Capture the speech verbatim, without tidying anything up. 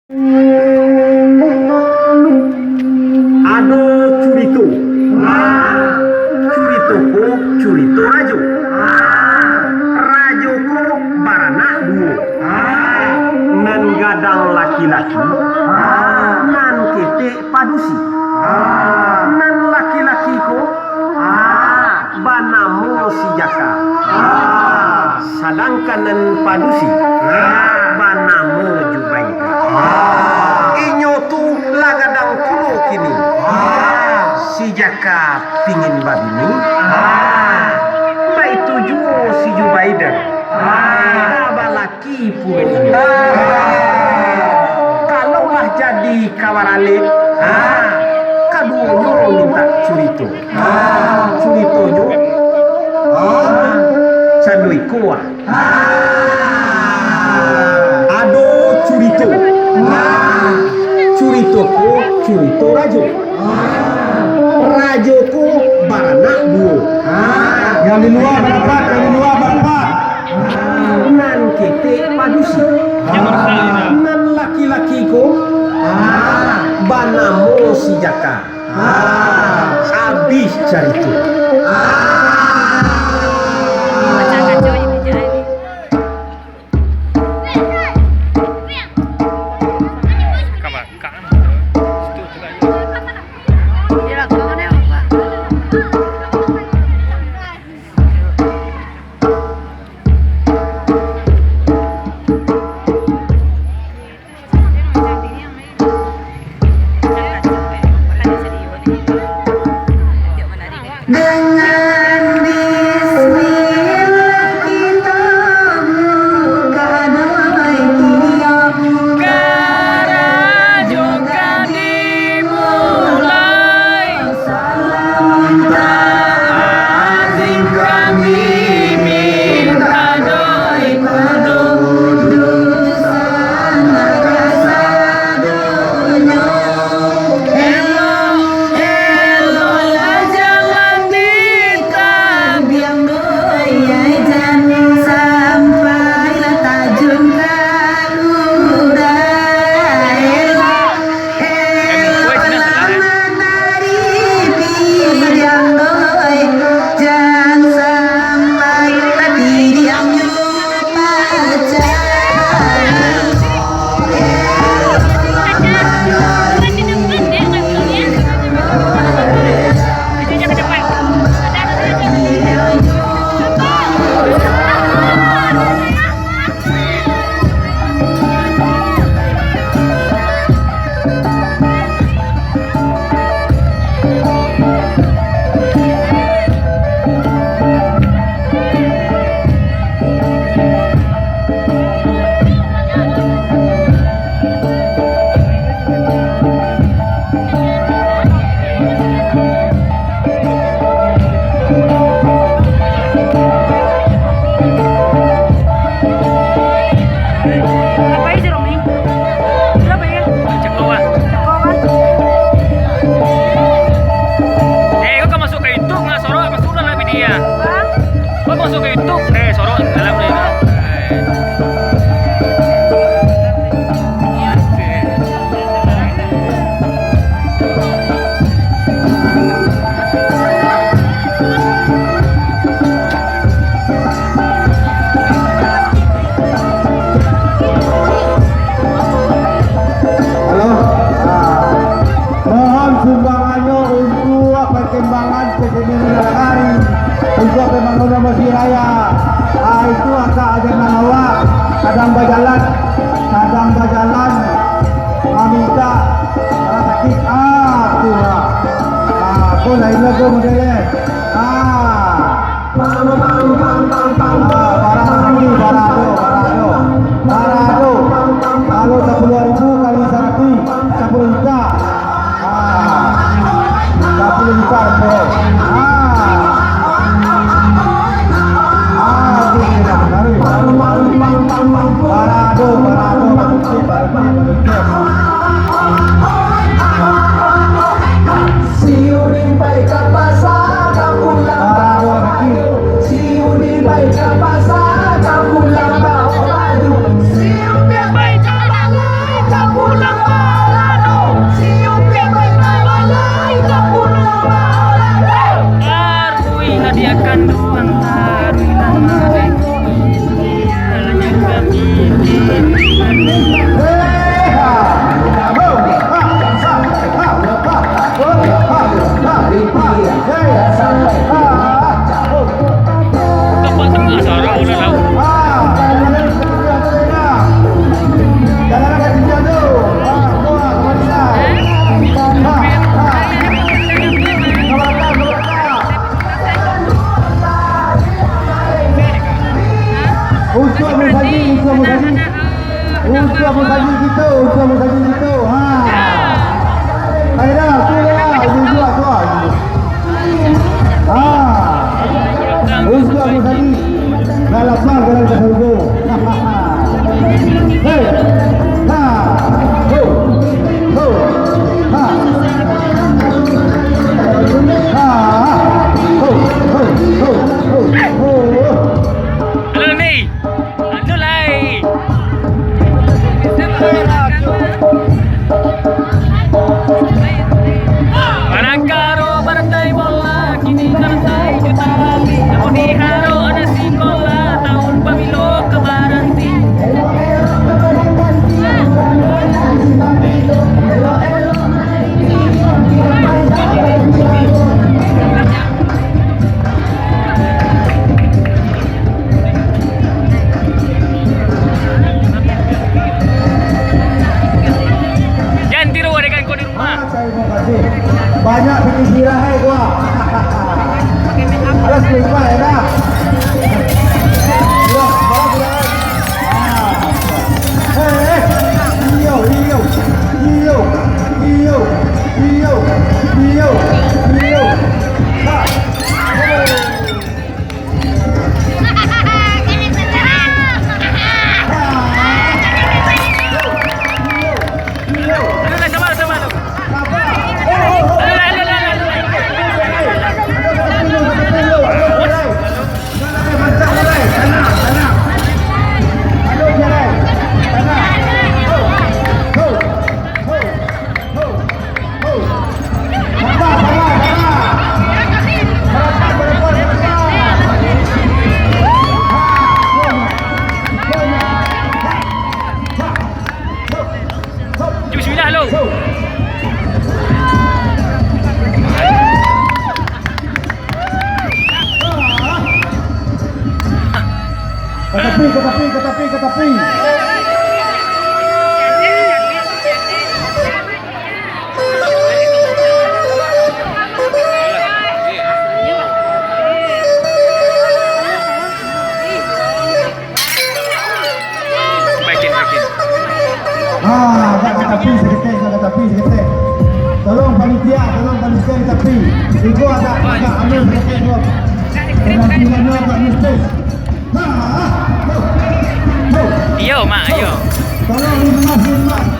Ado curito. Curito ko curito rajo. Rajo ko baranak duo. Nan gadang laki-laki, nan ketek padusi. Nan laki-laki ko banamo si Jaka. Sadangkan nan padusi banamo Jubaidah. Inyo tu lah gadang pulo kini. Si Jaka pingin babini, baitu juo si Jubaidah. Lah balaki pulo. Kalau lah jadi ka baralek, kaduonyo mintak curito. Curitonyo cando iko ah. Ado curito. Curito ko curito rajo. Rajo ko baranak duo. Yang di luar barapat, yang di luar barapat. Nan ketek padusi. Nan laki-laki ko banamo si Jaka. Abih carito. Dengan bismillah kita buka doa tiang. Karajo kan dimulai. Salam ta'zim kami minta doa pado dudusan kasadonyo. Elok, eloklah jalan ditabiang doa, jan sampai lah tajun ka urang. Elok, eloklah matahari pijang doa, jan sampai lah tidiang jo pacah. Apa isi, Romi? Berapa ya? Ceko, Wan. Ceko, Wan. Eh, kau kan masuk ke YouTube, nggak sorok, masuk dalam video. Hah? Kau masuk ke YouTube, eh, sorok dalam video. Eh. Halo. Ah, mohon sumbangannyo untuak perkembangan kesenian nagari, untuak pembangunan masjid raya. Ah, itu akak ajakan awak, sadang bajalan, sadang bajalan. Mamintak, kalau sakik, ah, tu lah. Ah, tu lain lagu model, eh. Ah. Ah, barang ni, barang tu, barang tu. Barang tu. Kalau sapuluah ribu kali saratuih, sapuluah juta. Ah. Sapuluah juta, bro. Ah. Ah, tu sudah, baru. Barang tu. Banyak bikin viral, hai, gua. Alah, selipah, ya, dah. Wah, bagus, dah. Ah. Eh, eh. Iyo, iyo. Iyo. Iyo. Iyo. Iyo. Iyo. Ha. Bismillah lo. Ka tapi, ka tapi, ka tapi, ka tapi. Baikin, baikin. Ah, agak ka tapi saketek, agak ka tapi saketek. Tolong panitia, tolong panitia di tapi. Iko agak, agak anu saketek tu. Penampilannya agak mistis. Ha, ha, ho, ho. Iyo, Mak, iyo. Tolong dimas, dimas.